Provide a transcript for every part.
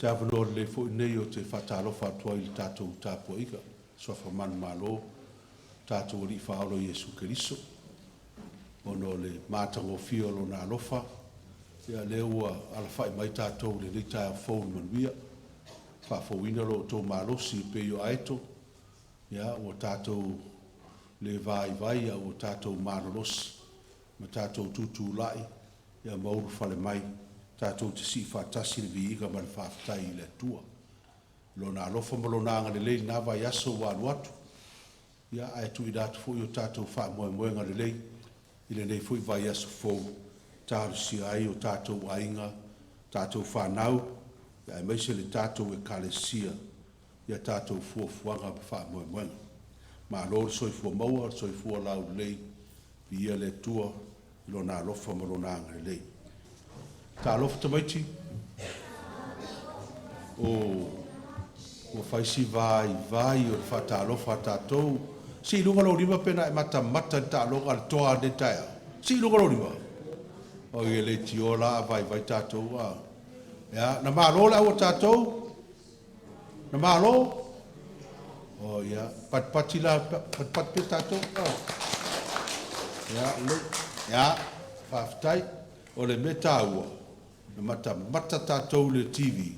Se avanoa lelei foi lenei ou te faatalofa atu ai i le tatou tapuaiga, suafa manumalo, tatou Alii Faaola Iesu Keriso, ona o le matagofie o Lona alofa, ia lea ua alafai mai tatou i lenei taeao fou i le manuia, faafouina lo outou malosi e pei o aeto, ia ua tatou le vaivai a ua tatou malolosi ma tatou tutulai ia ma ulufale mai tatou te siifaatasi le viiga ma le faafetai i le Atua. Lona alofa ma Lona agalelei i lena vaiaso ua alu atu, ia ae tuuina atu foi o tatou faamoemoega lelei i lenei foi vaiaso fou, talosia ai o tatou aiga, tatou fanau, aemaise le tatou Ekalesia ia tatou fuafuaga ma faamoemoega. Malo le soifua maua, le soifua laulelei, viia le Atua i Lona alofa ma Lona agalelei. Talofa tamaiti, o ua fai si vaivai o le faatalofa a tatou. Sii i luga lou lima pe na e matamata i le taaloga a le Toa i lenei taeao. Sii i luga lou lima. Oi e leitioa la a vaivai tatou. A. Ia, na malo le au a tatou? Na malo? O ia, patipati la, patipati pea tatou. Ia, lelei. Ia, faafetai. O le mea taua, na matamata tatou i le TV,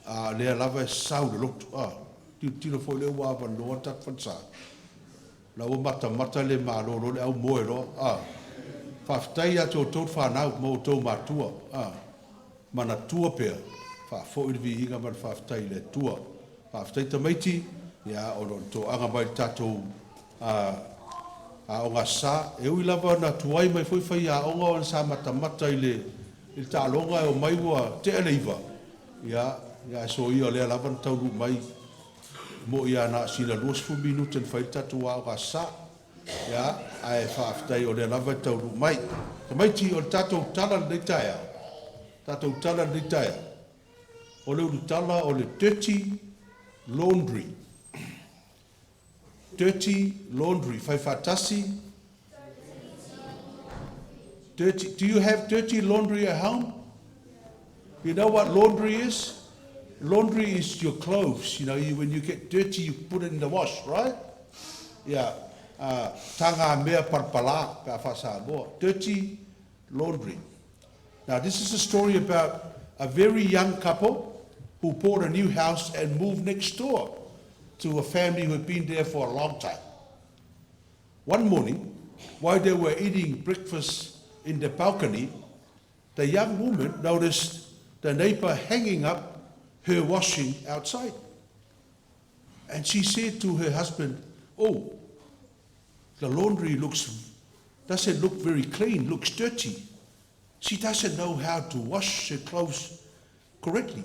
a o lea lava e sau le loto. A, tilotilo foi lea ua avanoa le tatou falesa. La ua matamata le malo loa le au moe loa. A, faafetai ia te outou le fanau ma outou matua. A, manatua pea, faafoi le viiga ma le faafetai i le Atua. Faafetai tamaiti, ia ona o le toaga mai le tatou Aoga Aso Sa. E ui lava na tuai mai foi faiaoga ona sa matamata i le taaloga e omai ua tea le 9, ia, ae soia o lea lava na taunuu mai, mo'i lava na o sina 20 minute na fai ai le tatou Aoga Aso Sa. Ia, ae faafetai o lea lava e taunuu mai. Tamaiti, o le tatou tala i lenei taeao, tatou tala i lenei taeao, o le ulutala o le dirty laundry. Dirty laundry. Fai faatasi. Dirty. Do you have dirty laundry at home? You know what laundry is? Laundry is your clothes. You know, when you get dirty, you put it in the wash, right? Yeah. Tanga mea palapala, pe a faa-Samoa. Dirty laundry. Now, this is a story about a very young couple who bought a new house and moved next door to a family who had been there for a long time. One morning, while they were eating breakfast in the balcony, the young woman noticed the neighbor hanging up her washing outside. And she said to her husband, "Oh, the laundry doesn't look very clean, looks dirty. She doesn't know how to wash her clothes correctly.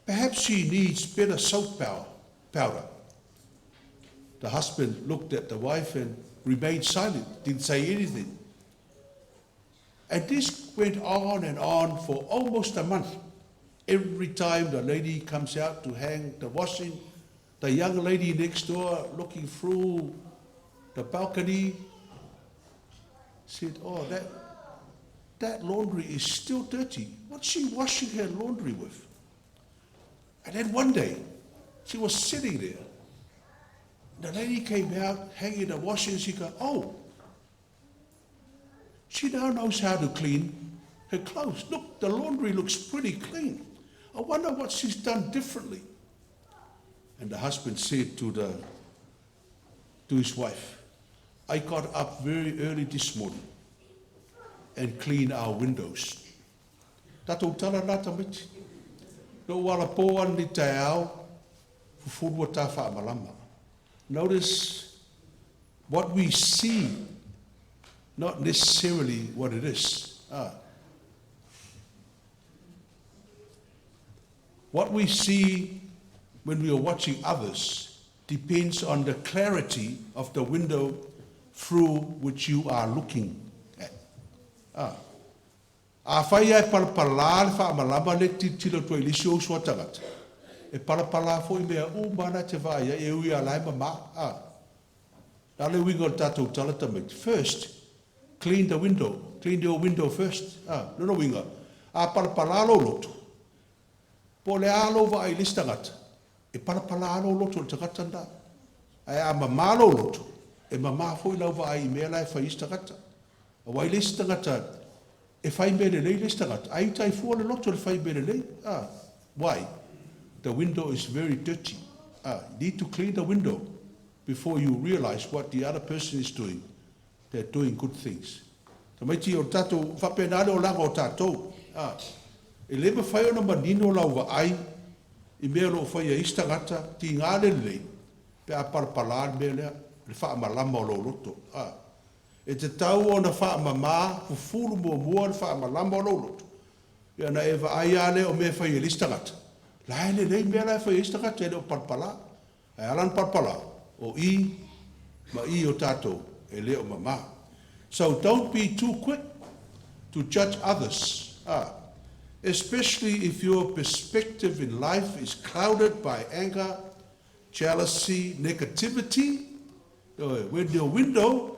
Perhaps she needs better soap powder." The husband looked at the wife and remained silent, didn't say anything. And this went on and on for almost a month. Every time the lady comes out to hang the washing, the young lady next door, looking through the balcony, said, "Oh, that laundry is still dirty. What's she washing her laundry with?" And then one day, she was sitting there. The lady came out hanging the washing. She go, "Oh, she now knows how to clean her clothes. Look, the laundry looks pretty clean. I wonder what she's done differently." And the husband said to his wife, "I got up very early this morning and cleaned our windows." Tatou tala la tamaiti. Na ou alapo ana i taeao, fufulu a ta faamalama. Notice what we see, not necessarily what it is. Ah. What we see when we are watching others depends on the clarity of the window through which you are looking at. Ah. Afai e palapala le faamalama le tilotilo atu ai i le isi ou uso a tagata, e palapala foi mea uma na te vaai ai e ui a la e mamā. Ah. Na le uiga o le tatou tala tamaiti. First, clean the window. Clean your window first. Ah, lona uiga. A palapala lou loto. Po o le a lou vaai i le isi tagata, e palapala lava lou loto i le tagata lena. Ae a mama lou loto, e mama foi lau vaai i mea la e fai e isi tagata. Aua e i ai le isi tagata e fai mea lelei le isi tagata, ae ita ai fua le loto i le fai mea lelei. Why? The window is very dirty. You need to clean the window before you realize what the other person is doing. They're doing good things. Tamaiti o tatou faapena le olaga o tatou. E le mafai ona manino lau vaai i mea o lo o faia e isi tagata, tiga le lelei, pe a palapala le mea lea, le faamalama o lou loto. E tatau ona faamama, fufulu muamua le faamalama o lou loto, ia ona e vaai lava lea o mea e fai e le isi tagata, la e lelei mea la e fai e isi tagata e le o palapala. Ae a la ona palapala? O i ma i o tatou e le o mama. So don't be too quick to judge others, especially if your perspective in life is clouded by anger, jealousy, negativity, when your window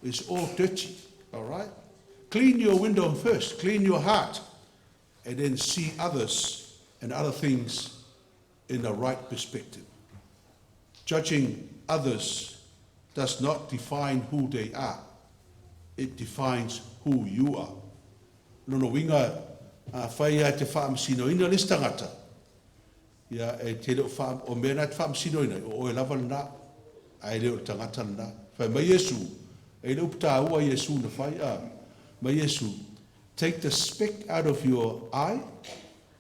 is all dirty, all right? Clean your window first, clean your heart, and then see others and other things in the right perspective. Judging others does not define who they are. It defines who you are. Lona uiga, afai lava e te faamasinoina le isi tagata, ia, e te le o faa, o mea na e te faamasinoina ai, o oe lava lena, ae le o le tagata lena. Fai mai Iesu, e i ai le upu taua a Iesu na fai, a, mai Iesu, "Take the speck out of your eye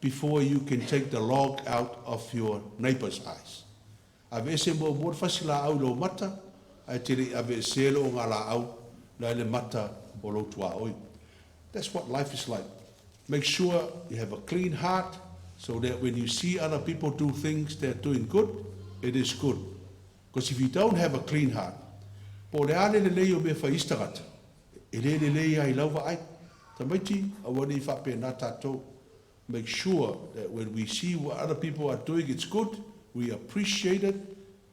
before you can take the log out of your neighbor's eyes." Aveese muamua le fasilaau i lou mata, ae te le i aveesea le ogalaau la i le mata o lou tuaoi. That's what life is like. Make sure you have a clean heart so that when you see other people do things they're doing good, it is good. Because if you don't have a clean heart, po o le a le lelei o mea fai e isi tagata, e le lelei lava i lau vaai. Tamaiti, aua ne i faapena tatou. Make sure that when we see what other people are doing, it's good, we appreciate it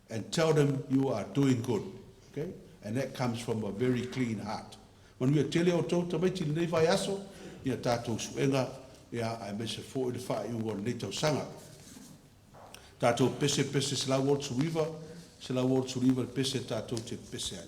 and tell them you are doing good. Okay? And that comes from a very clean heart. Manuia tele outou tamaiti i lenei vaiaso, ia tatou suega, ia aemaise foi le faaiuga o lenei tausaga. Tatou pese pese 189, 189 le pese tatou te pese ai.